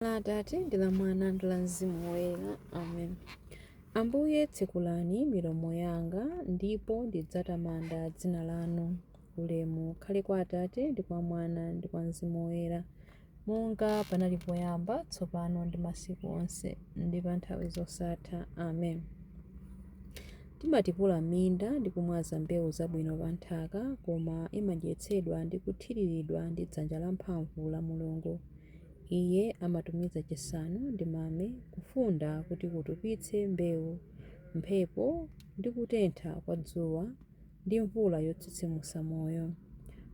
La Atate, ndi la Mwana, ndi la Mzimu Woyera. Amen. Ambuye, tsekulani milomo yanga, ndipo ndidzatamanda dzina lanu. Ulemu ukhale kwa Atate, ndi kwa Mwana, ndi kwa Mzimu Woyera, monga panali poyamba, tsopano ndi masiku onse, ndi pa nthawi zosatha. Amen. Timatipula minda ndi kumwaza mbewu zabwino pa nthaka, koma imadyetsedwa ndi kuthiriridwa ndi dzanja lamphamvu la Mulungu. Iye amatumiza chisanu ndi mame, kufunda kuti kutupitse mbewu, mphepo ndi kutentha kwa dzuwa, ndi mvula yotsitsimutsa moyo.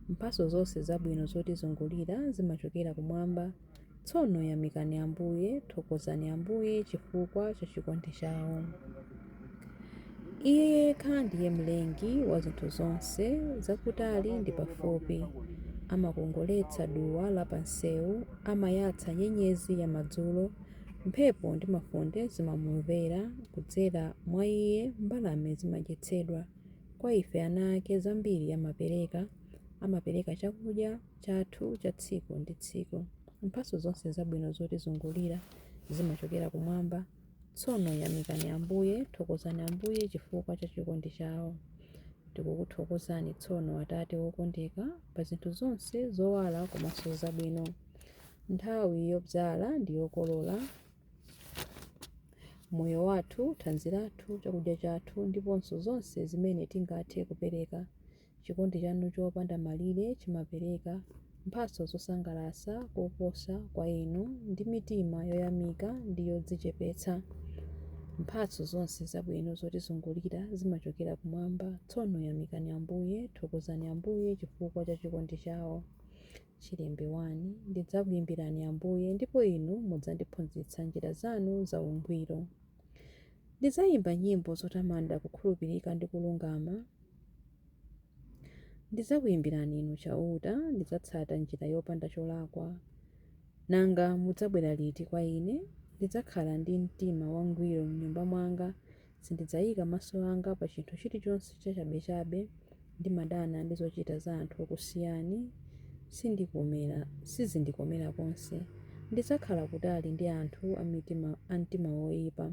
Mphatso zonse zabwino zotizungulira zimachokera kumwamba. Tsono yamikani Ambuye, thokozani Ambuye chifukwa cha chikondi chawo. Iye yekha ndiye Mlengi wa zinthu zonse, zakutali ndi pafupi. Amakongoletsa duwa la pamsewu, amayatsa nyenyezi ya madzulo. Mphepo ndi mafunde zimamumvera, kudzera mwa iye mbalame zimadyetsedwa. Kwa ife ana ake zambiri amapereka, amapereka chakudya chathu cha tsiku ndi tsiku. Mphatso zonse zabwino zotizungulira zimachokera kumwamba. Tsono yamikani Ambuye, thokozani Ambuye chifukwa cha chikondi chawo. Tikukuthokozani tsono Atate wokondeka pa zinthu zonse zowala komanso zabwino. Nthawi yobzala ndi yokolola, moyo wathu, thanzi lathu, chakudya chathu ndiponso zonse zimene tingathe kupereka. Chikondi chanu chopanda malire chimapereka mphatso zosangalatsa koposa kwa inu ndi mitima yoyamika ndi yodzichepetsa. Mphatso zonse zabwino zotizungulira zimachokera kumwamba. Tsono yamikani Ambuye, thokozani Ambuye chifukwa cha chikondi chawo. Chilimbi 1 Ndidzakuyimbirani Ambuye, ndipo inu mudzandiphunzitsa njira zanu za ungwiro. Ndidzayimba nyimbo zotamanda kukhulupirika ndi kulungama. Ndidzakuyimbirani Inu Chauta, ndidzatsata njira yopanda cholakwa. Nanga mudzabwera liti kwa ine? Ndidzakhala ndi mtima wangwiro m'nyumba mwanga, sindidzayika maso anga pa chinthu chilichonse chachabechabe. Ndimadana ndi zochita za anthu okusiyani, sizindikomera konse. Ndidzakhala kutali ndi anthu a mtima woyipa.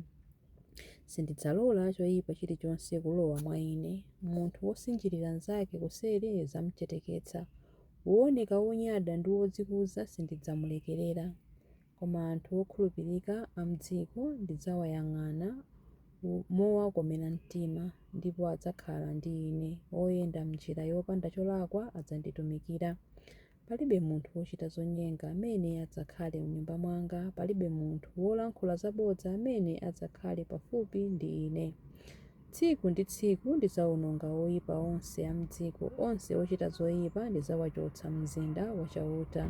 Sindidzalola choyipa chilichonse kulowa mwa ine. Munthu wosinjirira mnzake kuseri ndidzamucheteketsa. Wooneka wonyada ndi wodzikuza sindidzamulekerera. Koma anthu okhulupirika a m'dziko ndidzawayang'ana mowakomera mtima, ndipo adzakhala ndi ine. Woyenda m'njira yopanda cholakwa adzanditumikira. Palibe munthu wochita zonyenga amene adzakhale m'nyumba mwanga, palibe munthu wolankhula zabodza amene adzakhale pafupi ndi ine. Tsiku ndi tsiku ndidzawononga oyipa onse a m'dziko, onse ochita zoyipa ndidzawachotsa m'mzinda wa Chauta.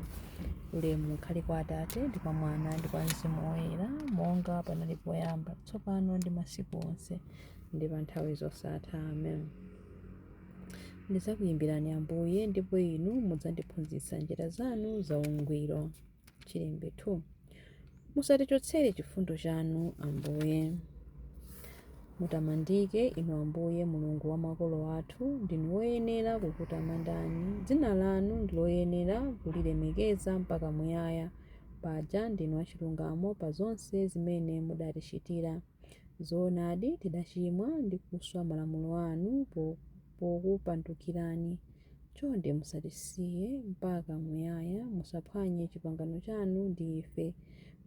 Ulemu ukhale kwa Atate ndi kwa Mwana ndi kwa Mzimu Woyera, monga panali poyamba, tsopano ndi masiku onse, ndi pa nthawi zosatha. Amen. Ndidzakuyimbirani Ambuye, ndipo inu mudzandiphunzitsa njira zanu za ungwiro. Chilimbi 2 Musatichotsere chifundo chanu, Ambuye. Mutamandike, Inu Ambuye Mulungu wa makolo athu, ndinu woyenera kukutamandani. Dzina lanu ndi loyenera kulilemekeza mpaka muyaya. Paja ndinu achilungamo pa zonse zimene mudatichitira. Zoonadi, tidachimwa ndi kuswa malamulo anu pokupandukirani. Chonde musatisiye mpaka muyaya, musaphwanye chipangano chanu ndi ife,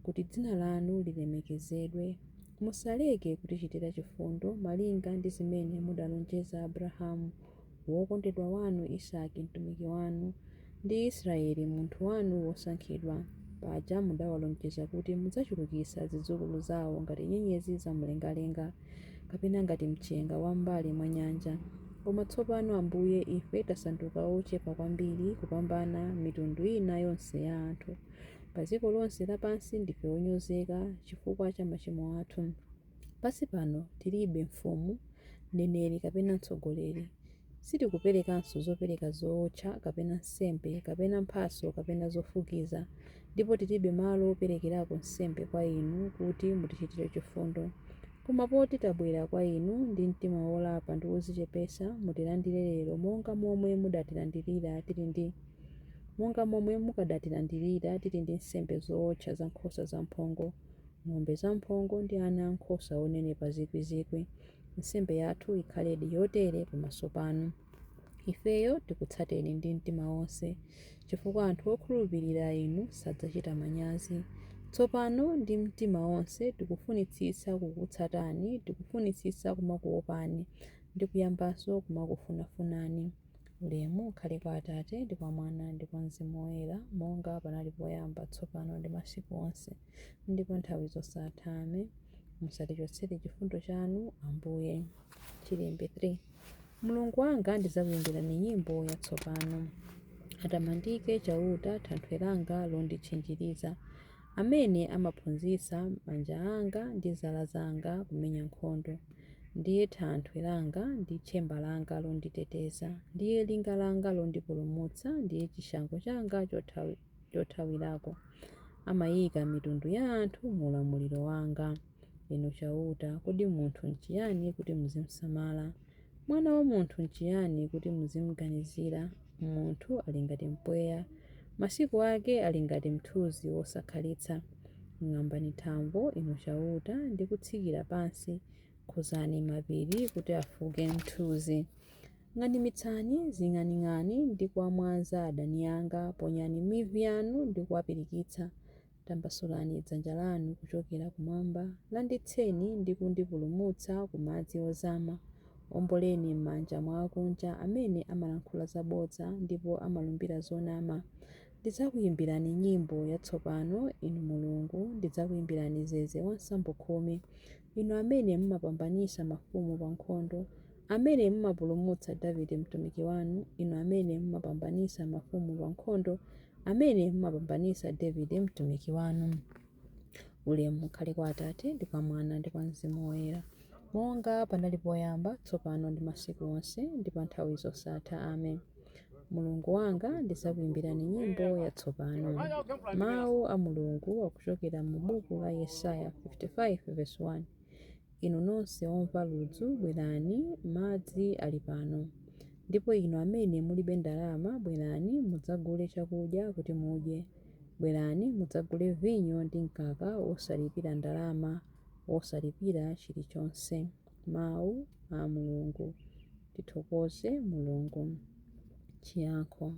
kuti dzina lanu lilemekezedwe. Musaleke kutichitira chifundo malinga ndi zimene mudalonjeza Abrahamu, wokondedwa wanu, Isake mtumiki wanu, ndi Israeli munthu wanu wosankhidwa. Paja mudawalonjeza kuti mudzachulukitsa zidzukulu zawo ngati nyenyezi zamumlengalenga, kapena ngati mchenga wa m'mbali mwa nyanja. Koma tsopano Ambuye, ife tasanduka ochepa kwambiri kupambana mitundu ina yonse ya anthu. Pa dziko lonse lapansi ndife onyozeka chifukwa cha machimo athu. Pansi pano tilibe mfumu, mneneri kapena mtsogoleri. Sitikuperekanso zopereka zootcha kapena nsembe kapena mphatso kapena zofukiza, ndipo tilibe malo operekerako nsembe kwa Inu kuti mutichitire chifundo. Koma poti tabwera kwa Inu ndi mtima wolapa ndi wodzichepetsa, mutilandire lero monga momwe mudatilandirira tili ndi Monga momwe mukadatilandirira tili ndi nsembe zootcha za nkhosa zamphongo, ng'ombe zamphongo ndi ana ankhosa onenepa zikwizikwi. Nsembe yathu ikhaledi yotere pamaso panu. Ifeyo tikutsateni ndi mtima wonse, chifukwa anthu okhulupirira Inu sadzachita manyazi. Tsopano ndi mtima wonse tikufunitsitsa kukutsatani, tikufunitsitsa kumakuwopani ndi kuyambanso kumakufunafunani. Ulemu ukhale kwa Atate, ndi kwa Mwana, ndi kwa Mzimu Woyera, monga panali poyamba, tsopano, ndi masiku onse, ndi pa nthawi zosatha. Amen. Musatichotsere chifundo chanu, Ambuye. Chilimbi 3. Mulungu wanga, ndidzakuyimbirani nyimbo yatsopano. Atamandike Chauta, thanthwe langa londitchinjiriza, amene amaphunzitsa manja anga ndi zala zanga kumenya nkhondo. Ndiye thanthwe langa ndi tchemba langa londiteteza, ndiye linga langa londipulumutsa, ndiye chishango changa chothawirako. Amayika mitundu ya anthu mu ulamuliro wanga. Inu Chauta, kodi munthu nchiyani kuti muzimsamala? Mwana wa munthu nchiyani kuti muzimganizira? Munthu ali ngati mpweya, masiku ake ali ngati mthunzi wosakhalitsa. Ng'ambani thambo, Inu Chauta, ndi kutsikira pansi, khuzani mapiri kuti afuke mthunzi. Ng'animitsani zing'aning'ani ndi kuwamwaza adani anga, ponyani mivi yanu ndi kuwapirikitsa. Tambasulani dzanja lanu kuchokera kumwamba, landitseni ndi kundipulumutsa ku madzi ozama. Omboleni m'manja mwa akunja amene amalankhula zabodza ndipo amalumbira zonama. Ndidzakuyimbirani nyimbo yatsopano, Inu Mulungu, ndidzakuyimbirani zeze wa nsambo khumi. Inu amene mumapambanitsa mafumu pa nkhondo, amene mumapulumutsa Davide mtumiki wanu, inu amene mumapambanitsa mafumu pa nkhondo, amene mumapambanitsa Davide mtumiki wanu. Ulemu ukhale kwa Atate, ndi kwa Mwana, ndi kwa Mzimu Woyera, monga panali poyamba, tsopano ndi masiku onse, ndi pa nthawi zosatha. Amen. Mulungu wanga, ndidzakuyimbirani nyimbo yatsopano. Mawu a Mulungu akuchokera mu buku la Yesaya 55 verse 1. Inu nonse omva ludzu, bwerani, madzi ali pano. Ndipo inu amene mulibe ndalama, bwerani mudzagule chakudya kuti mudye. Bwerani mudzagule vinyo ndi mkaka wosalipira ndalama, wosalipira chilichonse. Mawu a Mulungu. Tithokoze Mulungu. Chiyankho.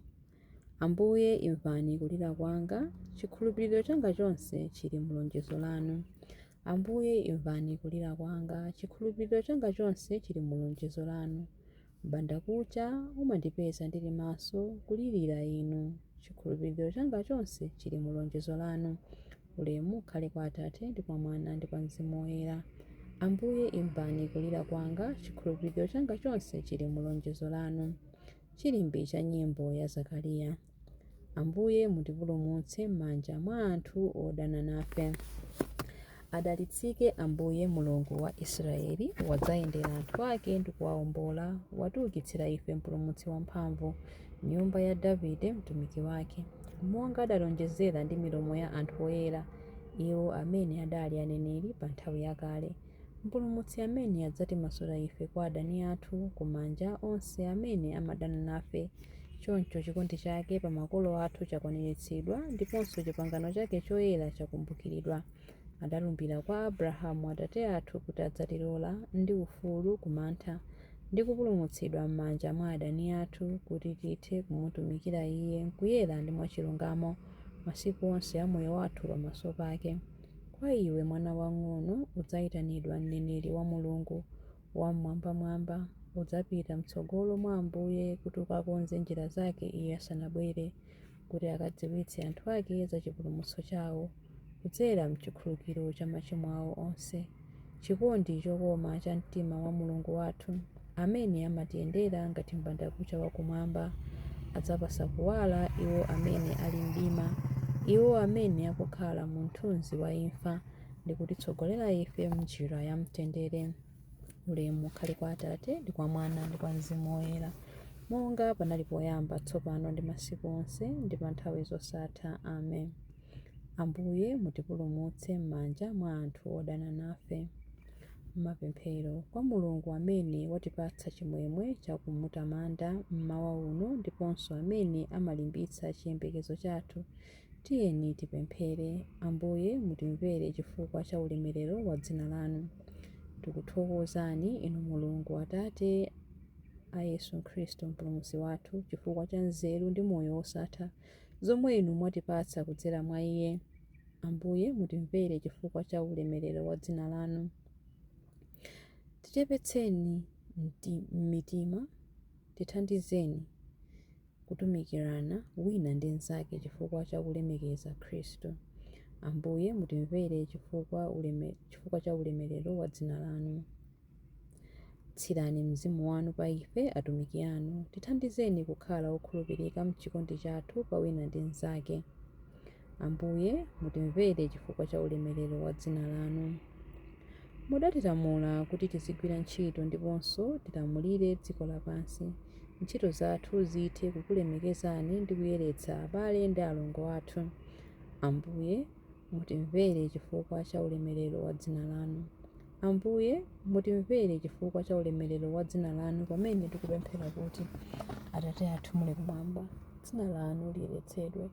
Ambuye, imvani kulira kwanga, chikhulupiriro changa chonse chili mu lonjezo lanu. Ambuye, imvani kulira kwanga, chikhulupiriro changa chonse chili mu lonjezo lanu. M'bandakucha mumandipeza ndili maso kulirira Inu, chikhulupiriro changa chonse chili mu lonjezo lanu. Ulemu ukhale kwa Atate, ndi kwa Mwana, ndi kwa Mzimu Woyera. Ambuye, imvani kulira kwanga, chikhulupiriro changa chonse chili mu lonjezo lanu. Chilimbi cha nyimbo ya Zakariya. Ambuye mutipulumutse m'manja mwa anthu odana nafe. Adalitsike Ambuye Mulungu wa Israeli, wadzayendera anthu ake ndi kuwaombola, watiukitsira ife Mpulumutsi wamphamvu, nyumba ya Davide mtumiki wake, monga adalonjezera ndi milomo ya anthu oyera, iwo amene adali aneneri pa nthawi yakale. Mpulumutsi amene adzatimasula ife kwa adani athu, ku manja onse amene amadana nafe. Choncho chikondi chake pa makolo athu chakwaniritsidwa, ndiponso chipangano chake choyera chakumbukiridwa. Adalumbira kwa Abrahamu atate athu kuti adzatilola ndi ufulu ku mantha, ndi kupulumutsidwa m'manja mwa adani athu, kuti tithe kumutumikira Iye m'kuyera ndi mwachilungamo masiku onse a moyo wathu pamaso pake. Kwa iwe, mwana wamng'ono, udzayitanidwa mneneri wa Mulungu Wam'mwambamwamba. Udzapita m'tsogolo mwa Ambuye kuti ukakonze njira zake Iye asanabwere, kuti akadziwitse anthu ake za chipulumutso chawo, kudzera m'chikhululukiro cha machimo awo onse. Chikondi chokoma cha mtima wa Mulungu wathu, amene amatiyendera ngati m'bandakucha wakumwamba, adzapatsa kuwala iwo amene ali m'mdima, iwo amene akukhala mu mthunzi wa imfa, ndi kutitsogolera ife m'njira ya mtendere. Ulemu ukhale kwa Atate, ndi kwa Mwana, ndi kwa Mzimu Woyera, monga panali poyamba, tsopano ndi masiku onse, ndi pa nthawi zosatha. Amen. Ambuye mutipulumutse m'manja mwa anthu odana nafe. Mapemphero kwa Mulungu amene watipatsa chimwemwe cha kumutamanda m'mawa uno ndiponso amene amalimbitsa chiyembekezo chathu, tiyeni tipemphere. Ambuye mutimvere chifukwa cha ulemerero wa dzina lanu. Tikuthokozani inu Mulungu Atate a Yesu Khristu Mpulumutsi wathu, chifukwa cha nzeru ndi moyo wosatha zomwe inu mwatipatsa kudzera mwa Iye. Ambuye mutimvere chifukwa cha ulemerero wa dzina lanu. Tichepetseni m'mitima, tithandizeni kutumikirana wina ndi mnzake chifukwa cha kulemekeza Khristu. Ambuye mutimvere chifukwa cha ulemerero wa dzina lanu. Tsirani mzimu wanu pa ife atumiki anu, tithandizeni kukhala okhulupirika m'chikondi chathu pa wina ndi mnzake. Ambuye mutimvere chifukwa cha ulemerero wa dzina lanu. Mudatilamula kuti tizigwira ntchito ndiponso tilamulire dziko lapansi. Ntchito zathu zithe kukulemekezani ndi kuyeretsa abale ndi alongo athu. Ambuye mutimvere chifukwa cha ulemerero wa dzina lanu. Ambuye mutimvere chifukwa cha ulemerero wa dzina lanu pamene tikupemphera kuti, Atate athu muli kumwamba, dzina lanu liyeretsedwe,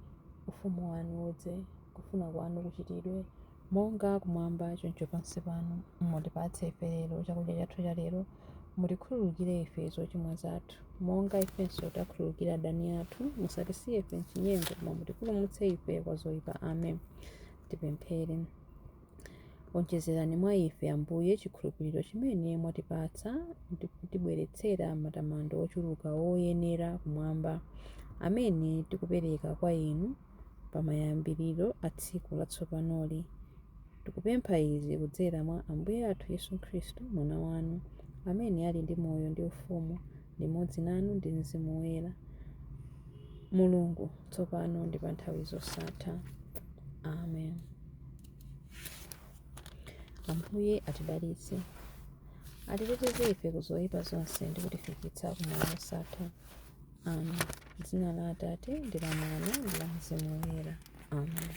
ufumu wanu udze, kufuna kwanu kuchitidwe, monga kumwamba choncho pansi pano. Mutipatse ife lero chakudya chathu cha lero. Mutikhululukire ife zochimwa zathu, monga ifenso takhululukira adani athu. Musatisiye ife m'chinyengo, koma mutipulumutse ife kwa zoyipa. Amen. Tipemphere. Onjezerani mwa ife, Ambuye, chikhulupiriro chimene mwatipatsa ndi kutibweretsera matamando ochuluka oyenera kumwamba, amene tikupereka kwa inu pamayambiriro a tsiku latsopanoli. Tikupempha izi kudzera mwa Ambuye athu Yesu Khristu, Mwana wanu, amene ali ndi moyo ndi ufumu, limodzi nanu ndi Mzimu Woyera, Mulungu, tsopano ndi pa nthawi zosatha. Amen. Ambuye atidalitse, atiteteze ife ku zoyipa zonse ndi kutifikitsa ku moyo wosatha. Amen. Dzina la Atate ndi la Mwana ndi la Mzimu Woyera. Amen.